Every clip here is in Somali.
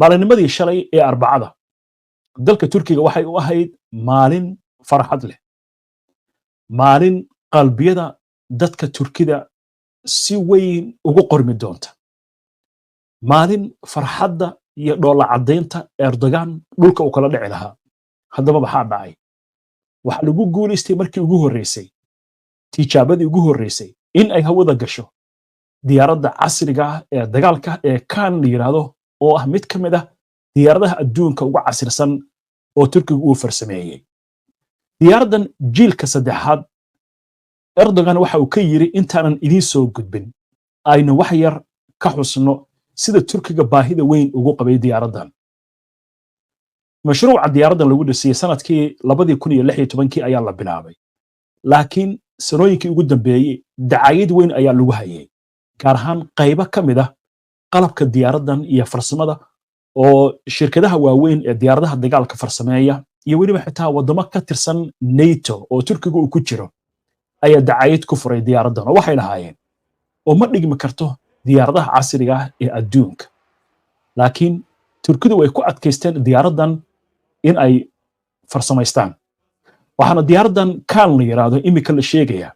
Maalinimadii shalay ee Arbacada, dalka Turkiga waxay u ahayd maalin farxad leh, maalin qalbiyada dadka Turkida si weyn ugu qormi doonta, maalin farxadda iyo dhoolla caddaynta Erdogan dhulka uu kala dhici lahaa. Haddaba maxaa dhacay? Waxaa lagu guulaystay markii ugu horreysay, tijaabadii ugu horreysay, in ay hawada gasho diyaaradda casriga ah ee dagaalka ee Kaan la yidhaahdo, oo ah mid ka mid ah diyaaradaha adduunka ugu casirsan oo Turkigu uu farsameeyey, diyaaraddan jiilka saddexaad. Erdogan waxa uu ka yidhi: "Intaanan idiin soo gudbin, aynu wax yar ka xusno sida Turkiga baahida weyn ugu qabay diyaaraddan." Mashruuca diyaaraddan lagu dhisayey sanadkii 2016-kii ayaa la bilaabay, laakiin sanooyinkii ugu dambeeyey dacayad weyn ayaa lagu hayay, gaar ahaan qaybo ka mid ah qalabka diyaaraddan iyo farsamada, oo shirkadaha waaweyn ee diyaaradaha dagaalka farsameeya iyo weliba xitaa waddamo ka tirsan NATO oo Turkiga uu ku jiro ayaa dacayad ku furay diyaaraddan, oo waxay lahaayeen oo ma dhigmi karto diyaaradaha casriga ah ee adduunka. Laakiin Turkidu way ku adkaysteen diyaaraddan in ay farsamaystaan, waxaana diyaaraddan Kaan la yidhaahdo imika la sheegayaa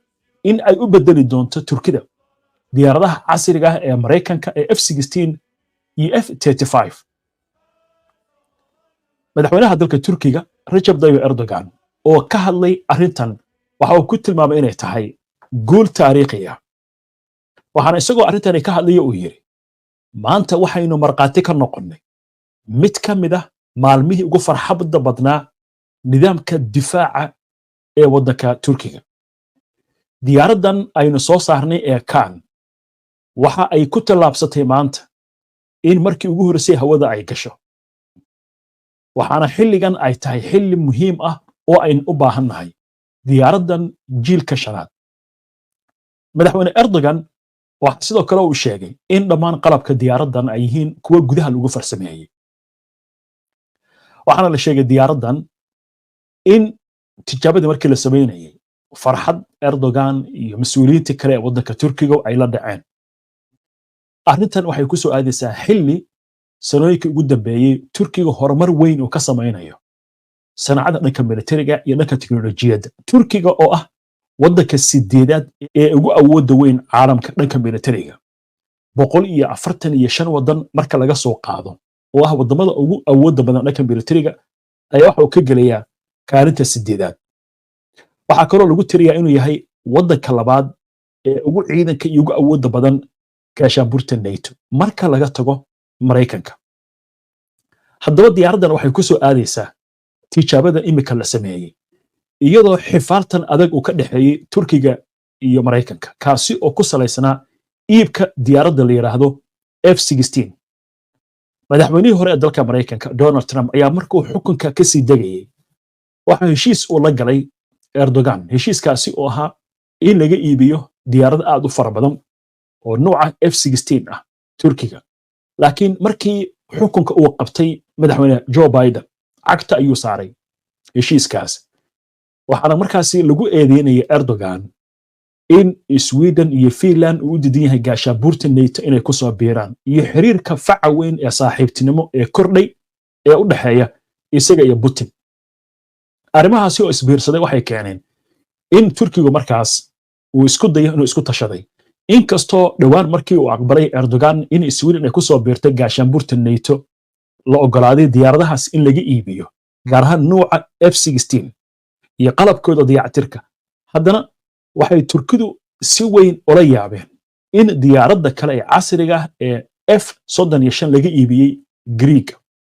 in ay u bedeli doonto Turkida diyaaradaha casriga ah ee Maraykanka ee F-16 iyo F-35. Madaxweynaha dalka Turkiga, Rajab Tayyip Erdogan, oo ka hadlay arrintan, waxa uu ku tilmaamay inay tahay guul taariikhi ah, waxaana isagoo arrintani ka hadlaya uu yidhi: "Maanta waxaynu markhaati ka noqonnay mid ka mid ah maalmihii ugu farxadda badnaa nidaamka difaaca ee waddanka Turkiga. Diyaaraddan aynu soo saarnay ee Kaan waxa ay ku tallaabsatay maanta in markii ugu horreysay hawada ay gasho, waxaana xilligan ay tahay xilli muhiim ah oo aynu u baahan nahay diyaaraddan jiilka shanaad." Madaxweyne Erdogan waxa sidoo kale uu sheegay in dhammaan qalabka diyaaraddan ay yihiin kuwo gudaha lagu farsameeyey, waxaana la sheegay diyaaraddan in tijaabadii markii la samaynayay farxad Erdogan iyo mas-uuliyiinta kale ee waddanka Turkiga ay la dhaceen. Arrintan waxay ku soo aadaysaa xilli sanooyinkii ugu dambeeyey Turkiga horumar weyn uu ka samaynayo sanacada dhanka militariga iyo dhanka teknolojiyadda. Turkiga oo ah waddanka sideedaad ee ugu awoodda weyn caalamka dhanka militariga, 145 waddan marka laga soo qaado, oo ah waddamada ugu awoodda badan dhanka militariga, ayaa waxa uu ka gelayaa kaalinta sideedaad. Waxaa kaloo lagu tiriyaa inuu yahay waddanka labaad ee ugu ciidanka iyo ugu awoodda badan gaashaanbuurta NATO marka laga tago Maraykanka. Haddaba diyaaraddan waxay ku soo aadaysaa tijaabada imika la sameeyey iyadoo xifaaltan adag uu ka dhexeeyey Turkiga iyo Maraykanka, kaasi oo ku salaysnaa iibka diyaaradda la yidhaahdo F. Madaxweynihii hore ee dalka Maraykanka, Donald Trump, ayaa markuu xukunka ka sii degayey waxa heshiis uu la galay Erdogan, heshiiskaasi oo ahaa in laga iibiyo diyaarad aad u fara badan oo nuuca F ah Turkiga. Laakiin markii xukunka uu qabtay madaxweyne Joe Biden, cagta ayuu saaray heshiiskaas, waxaana markaasi lagu eedeynaya Erdogan in Sweden iyo Finland uu u diidan yahay gaashaanbuurta NATO inay ku soo biiraan, iyo xiriirka faca weyn ee saaxiibtinimo ee kordhay ee u dhexeeya isaga iyo Putin. Arrimahaasi oo isbiirsaday waxay keeneen in Turkigu markaas uu isku dayo inuu isku tashaday, inkastoo dhowaan markii uu aqbalay Erdogan in Sweden ay ku soo biirtay gaashaanbuurta NATO la ogolaaday diyaaradahaas in laga iibiyo, gaar ahaan nuuca F iyo qalabkooda dayactirka. Haddana waxay Turkidu si weyn ula yaabeen in diyaaradda kale ee casriga ah ee F 35 laga iibiyey Griiga.